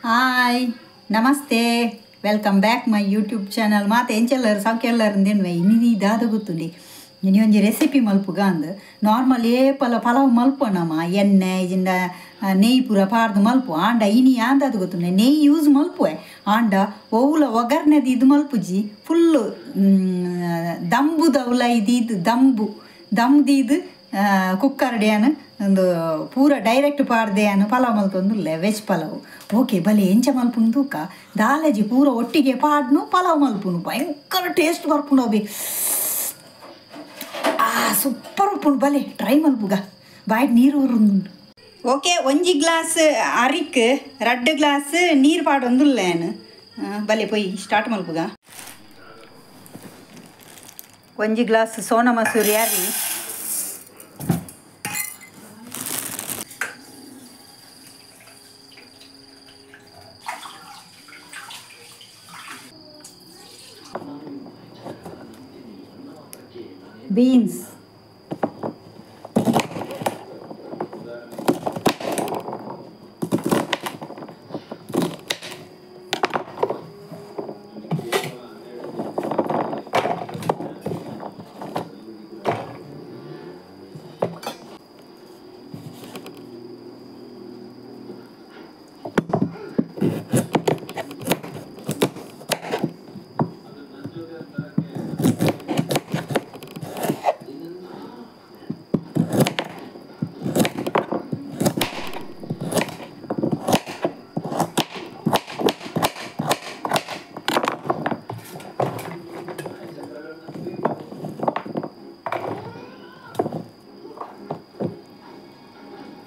Hi namaste welcome back my YouTube channel. ಮಾತೆ ಎಂಚೆಲ್ಲರು ಸೌಖ್ಯೆಲ್ಲರು ಅಂದೇನು ಇನ್ನಿ ದಾದ ಗೊತ್ತುಂಡಿ ಇನಿ ಒಂಜಿ ರೆಸಿಪಿ ಮಲ್ಪುಗ ಅಂದ್ ನಾರ್ಮಲ್ ಏಪಲ ಪಲಾವ್ ಮಲ್ಪು ನಮ್ಮ ಎಣ್ಣೆ ಇಜಿಂದ ನೆಯ್ ಪೂರ ಪಾರ್ದು ಮಲ್ಪು ಆಂಡ ಇನಿ ಆಂದದು ಗೊತ್ತುಂಡೆ ನೆಯ್ ಯೂಸ್ ಮಲ್ಪುವೆ ಆಂಡ ಒವ್ಲ ಒಗರ್ನೆದು ಇದು ಮಲ್ಪುಜಿ ಫುಲ್ಲು ದಂಬುದವ್ಲ ಇದು ದಂಬು ದಮ್ದಿದು ಕುಕ್ಕರ್ ಡ್ಯಾನ್ ಒಂದು ಪೂರ ಡೈರೆಕ್ಟ್ ಪಾಡ್ದೆ ಪಲಾವ್ ಮಲ್ತೊಂದುಲ್ಲೆ ವೆಜ್ ಪಲಾವ್. ಓಕೆ ಬಲೆ ಎಂಚ ಮಲ್ಪುನು ತೂಕ ದಾಲಜಿ ಪೂರ ಒಟ್ಟಿಗೆ ಪಾಡ್ನು ಪಲಾವ್ ಮಲ್ಪುನು ಭಯಂಕರ ಟೇಸ್ಟ್ ಬರ್ಪುಂಡು ಅವಿ ಆ ಸೂಪರ್ ಉಪ್ಪುಂಡು ಬಲೆ ಟ್ರೈ ಮಲ್ಪುಗ ಬಾಯ್ಟ್ ನೀರು ಉರುಂದುಂಡು. ಓಕೆ ಒಂಜಿ ಗ್ಲಾಸ್ ಅರಿಕ್ ರಡ್ಡು ಗ್ಲಾಸ್ ನೀರು ಪಾಡೊಂದುಲ್ಲೇನು ಬಲೆ ಪೊಯ್ ಸ್ಟಾರ್ಟ್ ಮಲ್ಪುಗ. ಒಂಜಿ ಗ್ಲಾಸ್ ಸೋನಾ ಮಸೂರಿ ಅರಿ beans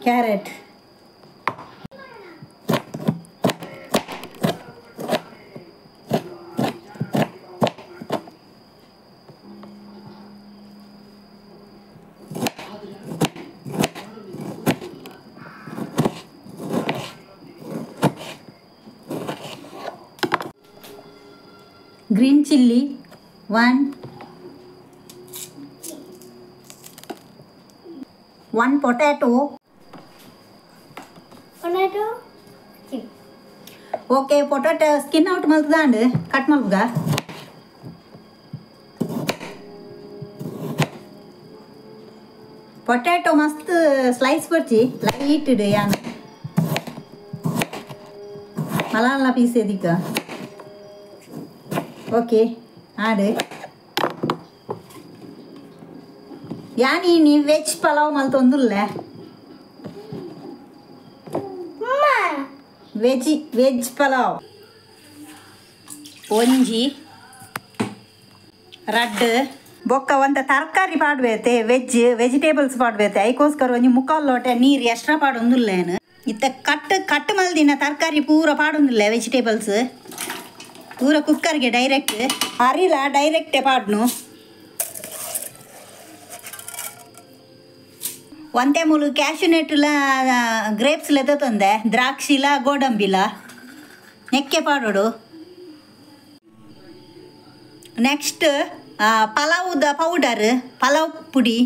carrot green chilli 1 1 potato potato. Okay potato skin out ಮಲ್ತದಾಂಡ್ cut ಮಲ್ಪುಗ. Potato ಮಸ್ತ್ ಸ್ಲೈಸ್ ಬರ್ಚಿ ಲೈಟ್ ಇಡು ಯಾನ್ ಮಲಾಲ ಪೀಸ್ ಎದಿಕ. ಓಕೆ ಆಡು ಯಾನಿ ನೀ ವೆಜ್ ಪಲಾವ್ ಮಲ್ತೊಂದುಲ್ಲೆ ವೆಜ್ ವೆಜ್ ಪಲಾವ್. ಒಂಜಿ ರಡ್ಡು ಬೊಕ್ಕ ಒಂತ ತರಕಾರಿ ಪಾಡ್ಬೇತೆ ವೆಜ್ ವೆಜಿಟೇಬಲ್ಸ್ ಪಾಡ್ಬೇತೆ ಐಕೋಸ್ಕರ ಒಂಜಿ ಮುಕ್ಕಾಲು ಲೋಟೆ ನೀರು ಎಕ್ಸ್ಟ್ರಾ ಪಾಡೊಂದುಲ್ಲೇನು ಇತ್ತ ಕಟ್ ಕಟ್ ಮಲ್ದಿನ ತರಕಾರಿ ಪೂರ ಪಾಡೊಂದುಲ್ಲೆ ವೆಜಿಟೇಬಲ್ಸ್ ಪೂರ ಕುಕ್ಕರ್ಗೆ ಡೈರೆಕ್ಟ್ ಅರಿಲ ಡೈರೆಕ್ಟೇ ಪಾಡ್ನು. ಒಂತೆ ಮೂಲು ಕ್ಯಾಶುನೆಟ್ಲ ಗ್ರೇಪ್ಸ್ಲ ತಂದೆ ದ್ರಾಕ್ಷಿಲ ಗೋಡಂಬಿಲ ನೆಕ್ಕೆ ಪಾಡೋಡು. ನೆಕ್ಸ್ಟ್ ಪಲಾವ್ದ ಪೌಡರ್ ಪಲಾವ್ ಪುಡಿ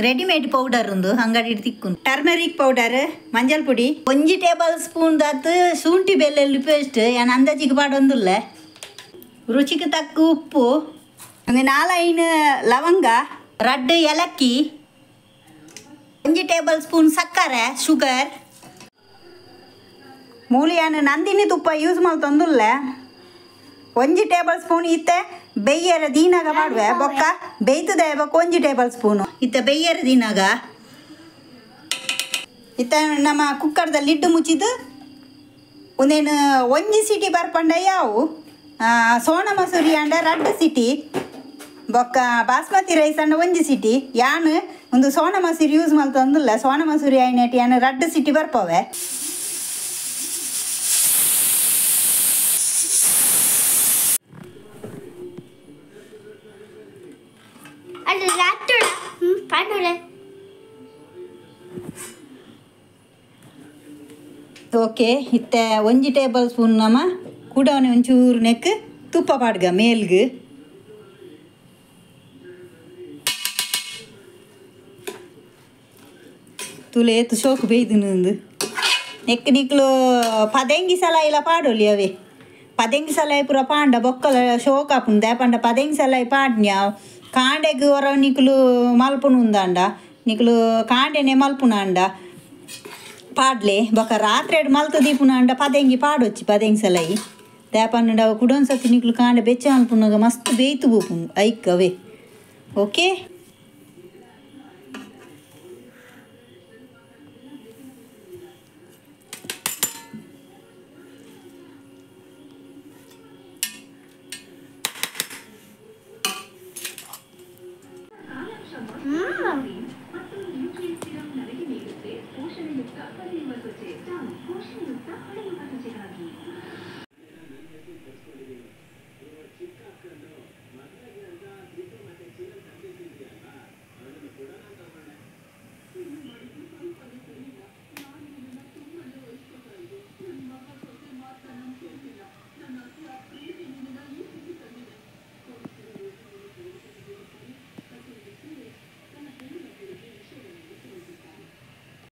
ರೆಡಿಮೇಡ್ ಪೌಡರ್ ಉಂದು ಅಂಗಡಿ ತಿಕ್ಕು. ಟರ್ಮರಿಕ್ ಪೌಡರ್ ಮಂಜಲ್ ಪುಡಿ ಒಂಜಿ ಟೇಬಲ್ ಸ್ಪೂನ್ ದಾತ್ ಶುಂಠಿ ಬೆಳ್ಳುಳ್ಳಿ ಪೇಸ್ಟ್ ಯಾನ್ ಅಂದಾಜಿಗೆ ಪಾಡೊಂದುಲ್ಲೆ. ರುಚಿಗೆ ತಕ್ಕ ಉಪ್ಪು ಒಂದು 4-5 ಲವಂಗ ರಡ್ಡು ಏಲಕ್ಕಿ ಒಂಜಿ ಟೇಬಲ್ ಸ್ಪೂನ್ ಸಕ್ಕರೆ ಶುಗರ್. ಮೂಲಿಯಾನ ನಂದಿನಿ ತುಪ್ಪ ಯೂಸ್ ಮಲ್ತೊಂದುಲ್ಲೆ ಒಂಜಿ ಟೇಬಲ್ ಸ್ಪೂನ್ ಇತ್ತೆ ಬೆಯ್ಯರ ದೀನಾಗ ಮಾಡುವೆ ಬೊಕ್ಕ ಬೇಯ್ತದೆ ಬೊಕ್ಕ ಒಂಜಿ ಟೇಬಲ್ ಸ್ಪೂನು ಇತ್ತೆ ಬೆಯ್ಯರ ದೀನಾಗ. ಇತ್ತ ನಮ್ಮ ಕುಕ್ಕರ್ದ ಲಿಡ್ಡು ಮುಚ್ಚಿದ್ದು ಒಂದೇನು ಒಂಜಿ ಸಿಟಿ ಬರ್ಪಂಡ ಯಾವು ಸೋನ ಮಸೂರಿ ಅಂಡ ರಡ್ಡು ಸಿಟಿ ಬೊಕ್ಕ ಬಾಸ್ಮತಿ ರೈಸ್ ಅಂಡ ಒಂಜಿ ಸಿಟಿ ಯಾನ್ ಒಂದು ಸೋನ ಮಸೂರಿ ಯೂಸ್ ಮಲ್ತೊಂದುಲ್ಲ ಸೋನ ಮಸೂರಿ ಐನೆಟ್ ಯಾನ್ ರಡ್ಡು ಸಿಟಿ ಬರ್ಪವೆ. ಓಕೆ ಇತ್ತೆ ಒಂಜಿ ಟೇಬಲ್ ಸ್ಪೂನ್ ನಮ್ಮ ಕೂಡವನೆ ಒಂಚೂರು ನೆಕ್ ತುಪ್ಪ ಪಾಡ್ಗ ಮೇಲ್ಗ್. ತುಲೆ ಏತ್ ಶೋಕು ಬೇಯ್ದು ನೆಕ್ ನಿಕ್ಲು ಪದೆಂಗಿ ಸಲ ಇಲ್ಲ ಪಾಡೊಲಿ ಅವೇ ಪದೆಂಗಿ ಸಲ ಪೂರ ಪಾಂಡ ಬೊಕ್ಕಲ ಶೋಕ್ ಆಪುಂಡು ದಾಯೆ ಪದೆಂಗಿ ಸಲ ಪಾಡ್ನ್ಯ ಕಾಂಡೆಗ್ ಹೊರ ನಿಕ್ಲು ಮಲ್ಪುನು ಉಂದಾಂಡ ನಿಕ್ಲು ಕಾಂಡೆನೆ ಮಲ್ಪುನಾಂಡ ಪಾಡ್ಲೆ ಬೊಕ ರಾತ್ರಿ ಮಲ್ತು ದೀಪುನಾಂಡ ಪದೆಂಗಿ ಪಾಡೊಚ್ಚಿ ಪದೆಂಗಿ ಸಲೈ ದಾಯೆ ಪಂಡ ಕುಡೊಂದು ಸತಿ ನಿಕ್ಲು ಕಾಂಡೆ ಬೆಚ್ಚ ಮಲ್ಪುನಾಗ ಮಸ್ತ್ ಬೇಯ್ತು ಬೋಪುಂಡು ಐಕ್ ಅವೇ. ಓಕೆ.